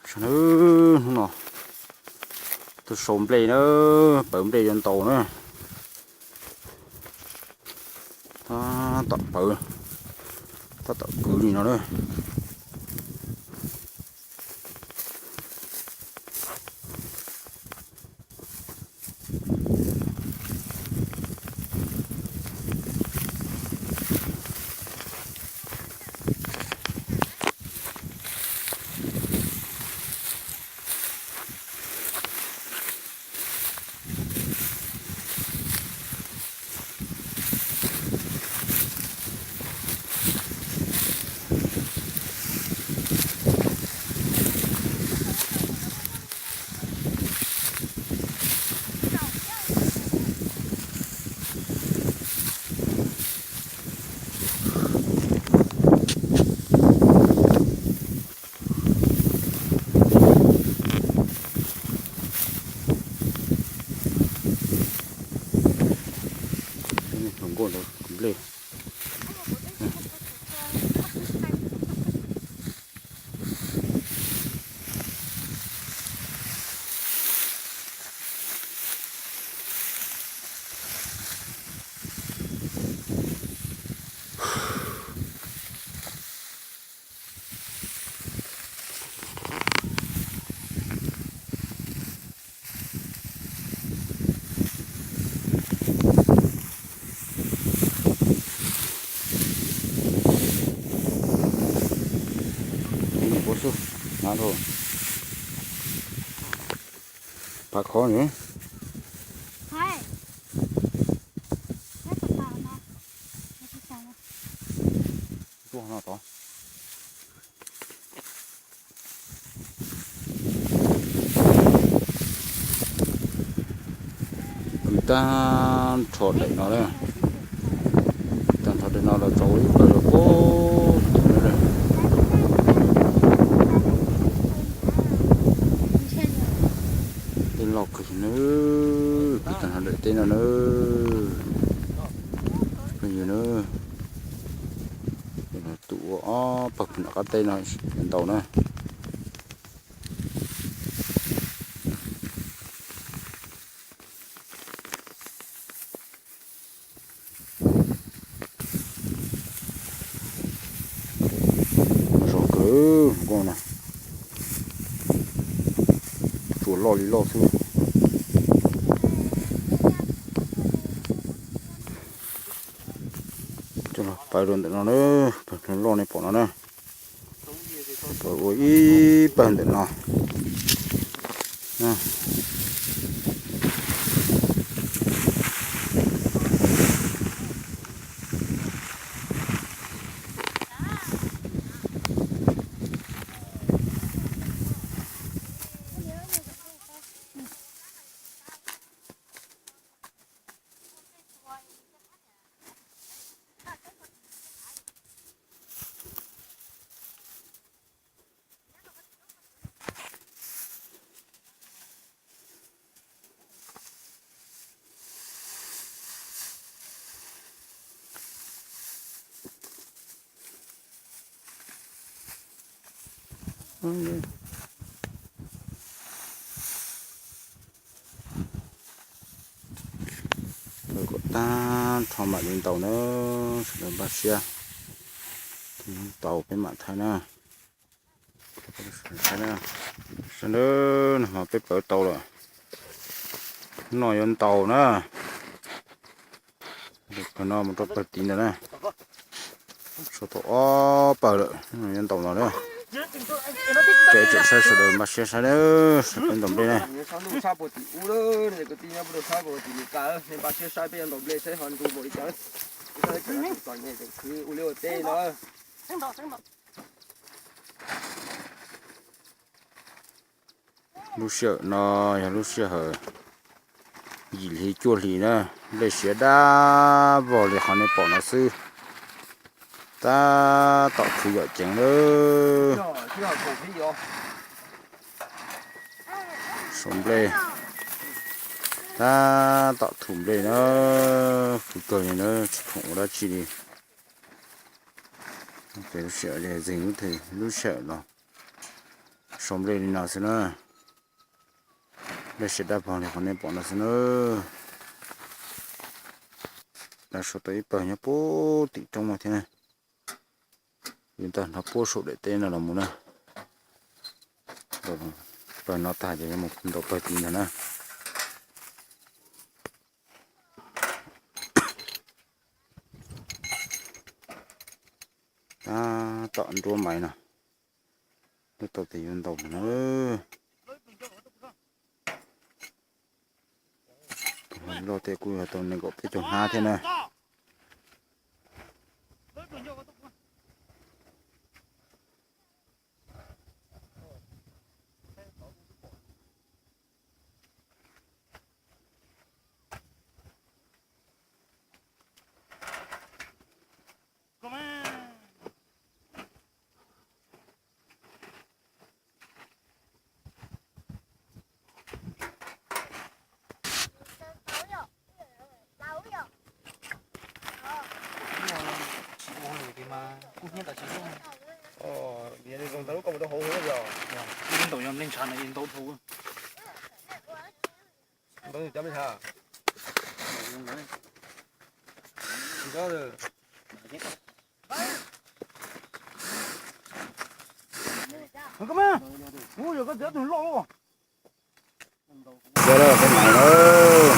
Hnub no tuaj sau nplej na, pawv nplej yuav ntaus na. Tab tom pawv, tab tom kwv li no na. Hluas nkauj ntawd kuv nplej. Pab khov nws. Tuaj no tod. Kwv tag nrho daim no na, tag nrho daim no los tau ib pawg los pem. Tej loj kawg na, kwv tag nrho daim teb no na. Phooj ywg na, tus ua ob pawg pem nram qab teb no ntaus na. Zog kawg nkauj na, tsuas loj li loj xwb. Pawv rau ntawm no na, pawg loj nej pom no na. Pawv ua ib pawg ntawm no. Pawv kom tag nrho mam li ntaus na, sawv daws npaj siab, ntaus peb mam thaij na. Sawv daws, no mas peb pawv tau lawm, no yuav ntaus na. Pawg no mus rau pawg tid ntawd na, sau tau ob pawg lawm, yuav ntaus no na. Peb tseem saib sawv daws npaj siab saib na, peb ntaus nplej na. Lub sij hawm no yog lub sij hawm yim hli cuaj hlis na, nplej siav dab vog li qhov nej pom no xwb. Tab tom khwv yom ceev lawm. Sau nplej, tab tom thu nplej na, khwv kawg li na, tsis khoom ua dab tsi li. Peb lub sij hawm, lub sij hawm no Sau nplej li no xwb na. Nplej siav dab vog li qhov nej pom no xwb na. Dab sau tau ib pawg nyob puag tim roob no thiab na. Yus ntag nrog puag saum daim teb no los mus na. Pawg no tag ces yuav mus ntaus pawg tid ntag na. Tab tom nruab maiv no, lub tau tes yuav ntaus na. Loj tej kuj yog tau nees nkaum peb caug hnab thiab na. Ntau cov me ntsa. Ua yog koj txiav tus loj. Cov peb mam lawm.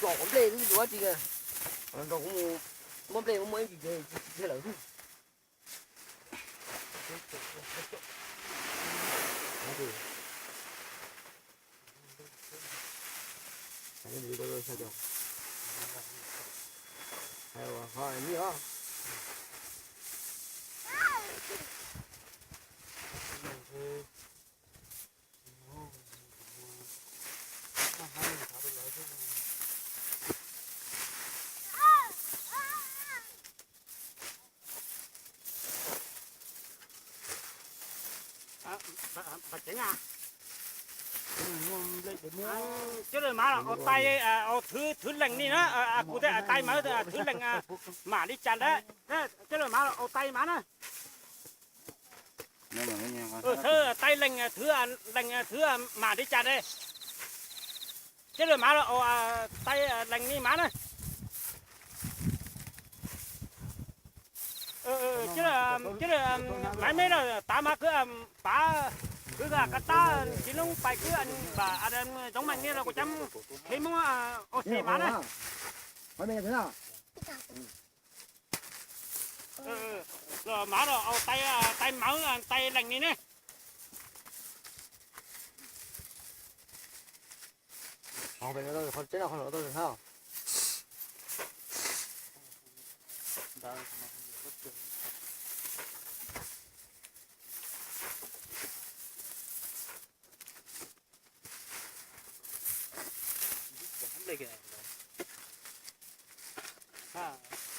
pom nplej ib tug dab tsi, nrog kuv mus muab nplej muab ib tsis tsis lawm. Coj lawm mas, au tais, au thwv, thwv lees ni na, kuv tej tais mas, thwv lees mam li cas ntawd. Coj lawm mas, au tais mas na. Thwv tais lees, thwv lees, thwv mam li cas ntawd. Coj lawm mas, au tais lees ni mas na. Coj lawm, maiv meb lawm tav mas kwv pav, kwv ka tab tsis loob pais kwv npam zoov meem ni los kuv cab qhib muab ua si mas na. Los mas los au tais, tais mawv tais lees ni ne.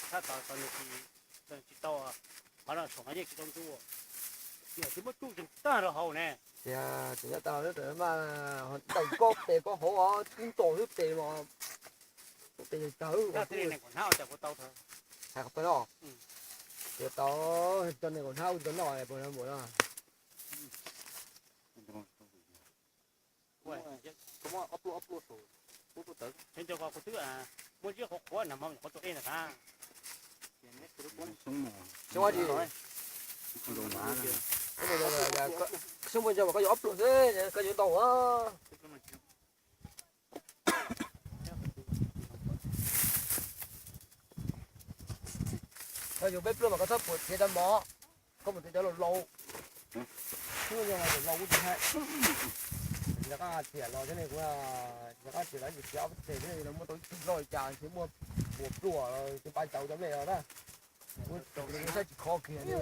Thaj tod tod nws tsis, tsis tau, qhov no saum no yeej tsis tau ntsuj, tsis muab tsuj tseem tag rau hauv ne. Tias tseem nyob tau lub tawm mas ntawm koj pem koj hauv os, tub ntaus xwb pem mas, pem tawv. Hais qhov peb no, tias tau cov neeg kaum hnab ua tsis tau noj puas npaum no. Muab ziab qhuav qhuav na, qhov tus ej ntag. Xyoob muaj ntsis mas koj yuav ob pluas xwb koj yuav ntau. Koj yuav peb pluas mas koj txhob pum txiav cov mov, koj mus txiav cov laus laus. Xyoob yog laus kuj tsis hais. Rov qab txiav los thiab ne, kuv rov qab txiav los txiav ob peb teg thiab, muaj tau ib tug loj li cas, tsis muaj puas pluas los tsis pab cauv cov mej los na. Saib tsis khov kiag li.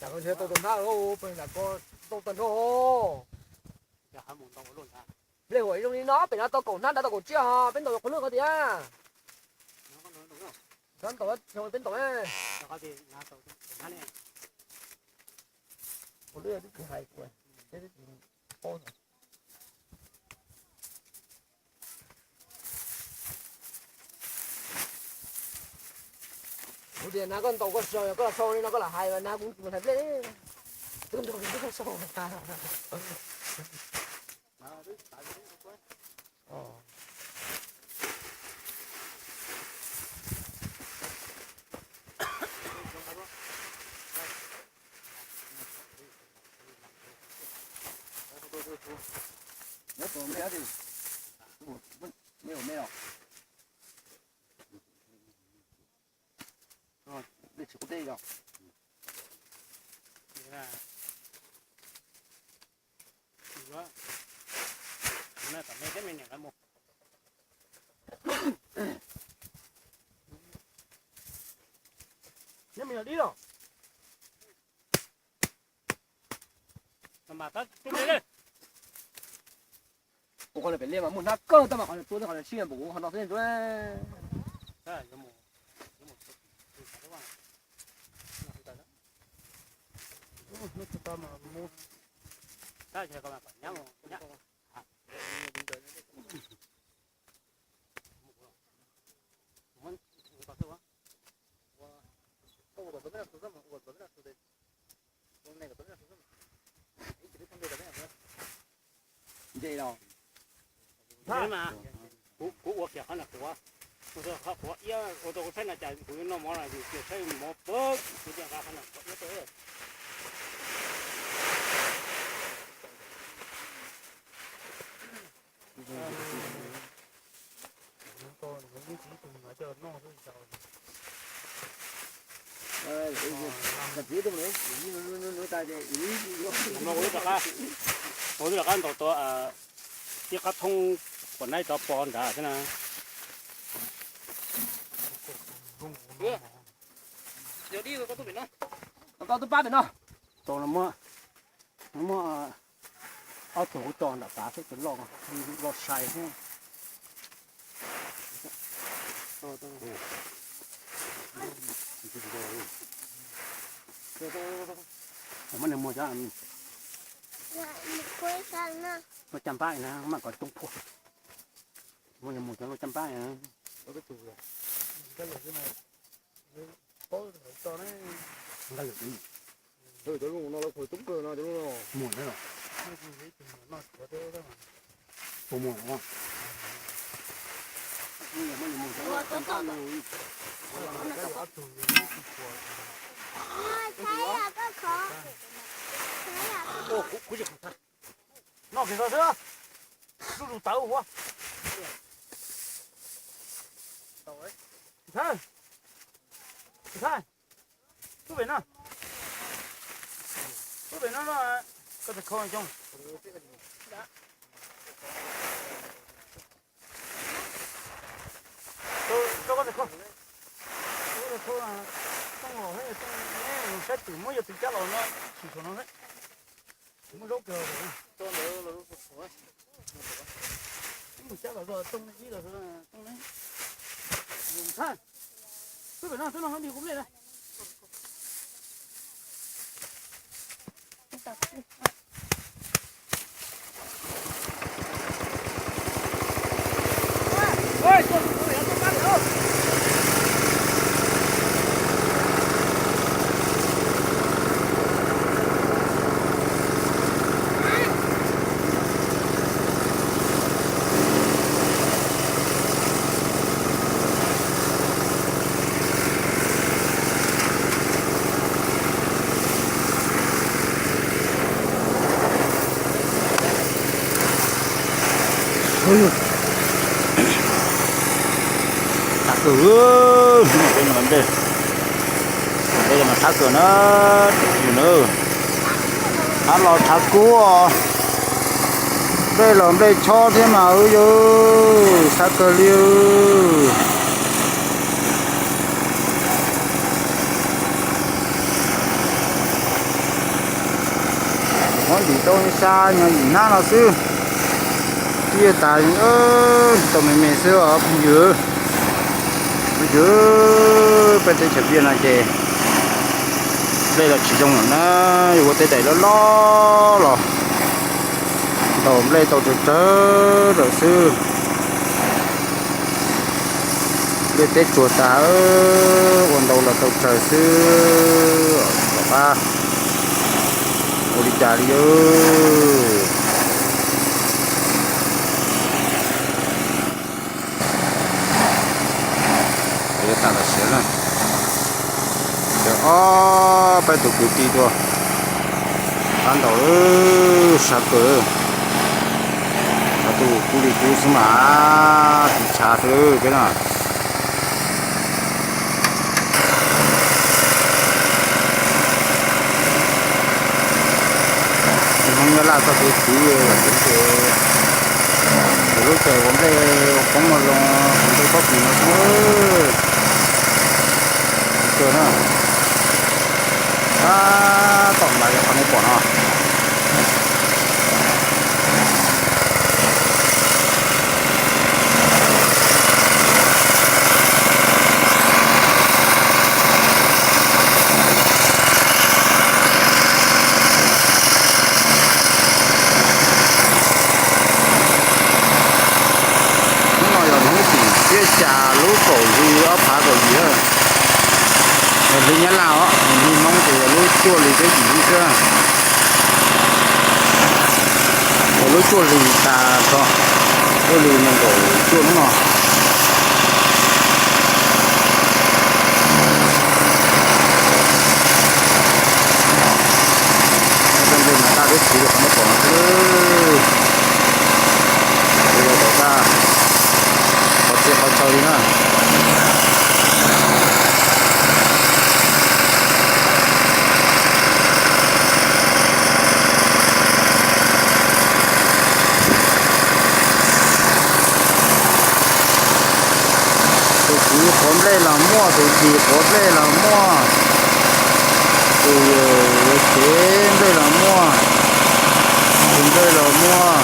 Lam ko nrhiav tau tus hnab, peb lam ko tau tag nrho. Nplej huam zoo li no pem no tau kaum hnab, nrad tau kaum tsiaj ho peb ntaus qhov lwj qhov tias. Nrad ntaus, peb ntaus. Qhov lwj twb tsis hais kuv, peb twb tsis paub. Kuv tias nag koj ntaus koj sau, koj los sau li no koj lam hais mas nag kuv tsis hais nplej. Twb nrog koj sau. Neb me nyuam dib los. Ua qhov pem liaj mas muaj hnab kawg tab mas qhov tua qhov sib npaum kuv qhov no xwb ntsuav. Ntse los. Mas kuv ua kiag qhov na quav, ua tau qhov quav iab ua tau kuv saib na cas kuv yuav noj mov no yus kiag saib mov pab kuv cia nqa qhov na quav iab tau. Ua twb rov qab ntaus tau ib qab thoob quas naib rov pov nrad xwb na. Koj tub pab pem no. Tau no muab, muab ob tug kuv tso nram tav xwb, tus loj, loj sai xwb. Muab nws muag cov, muab caj npab na, mam kom coob phua. Muab nws muag cov loj caj npab na. Nkaj lwm, cov loj no lawv khuam coob kawg no cov loj no. Muag na. Puas muag no? Kuv tsis, noj kiag tso xwb, zuj zus tawv ua. Ntxhais, ntxhais, tub pem no, tub pem no, koj txawm kho xyoo. Koj txawm kho, koj txawm kho, tooj los, tooj, saib twm muab yog twm cab los no, tsis tshua no xwb. Muab zaub kiag. Ib mus cab los tooj ib los tooj ne. Ntxhais, tub pem no xwb no, dig kuv nplej na. Thab kawg, ntej, ntej mas thab kawg na, na, thab los thab kub os. Nplej los nplej chob thiab mas wb yawg, sab kawg li. Muab ntim tau sa nyob yim hnab no xwb. Tiaj tas tsis tau me me xwb os phooj ywg. Phooj ywg, peb teb chaws Nplij no ces nplej los tsis zoo lawm na, yuav ua tej daim loj loj los ntaus nplej tau tsawg tsawg lawm xwb. Nplej teb tsuag tas, ua ntau los tau tsawg xwb. Tom qab ua li cas li. Yuav tag los siav na. Ces ob peb tus kwv tij tuaj, tab ntaus sab kawg. Cov tus kub li kub xwb mas tiv tshav xwb peb no. Hmoob Nyab Laj txoj kev khwv los xwb ces lub caij ua nplej ua poob ua loo nplej pob kws no xwb. Kawg na. Tab tom mas yog qhov nej pom no. Hnub no yog hnub tim xiab xya lub kaum hli ob phav kaum yim. Yog hli Nyab Laj os, hli Hmoob ces yog lub cuaj hli thiab yim lub xwb. Yog lub cuaj hli tas tso, cuaj hli nees nkaum cuaj hnub no. Tej nplej mas daj dub tsiv li qhov nej pom no xwb. Ua tau tag, qhov txhia qhov chaw li na. Tus kwv quav nplej los muaj, tus yim quav nplej los muaj, tus yuav cev nplej los muaj, tus nplej los muaj.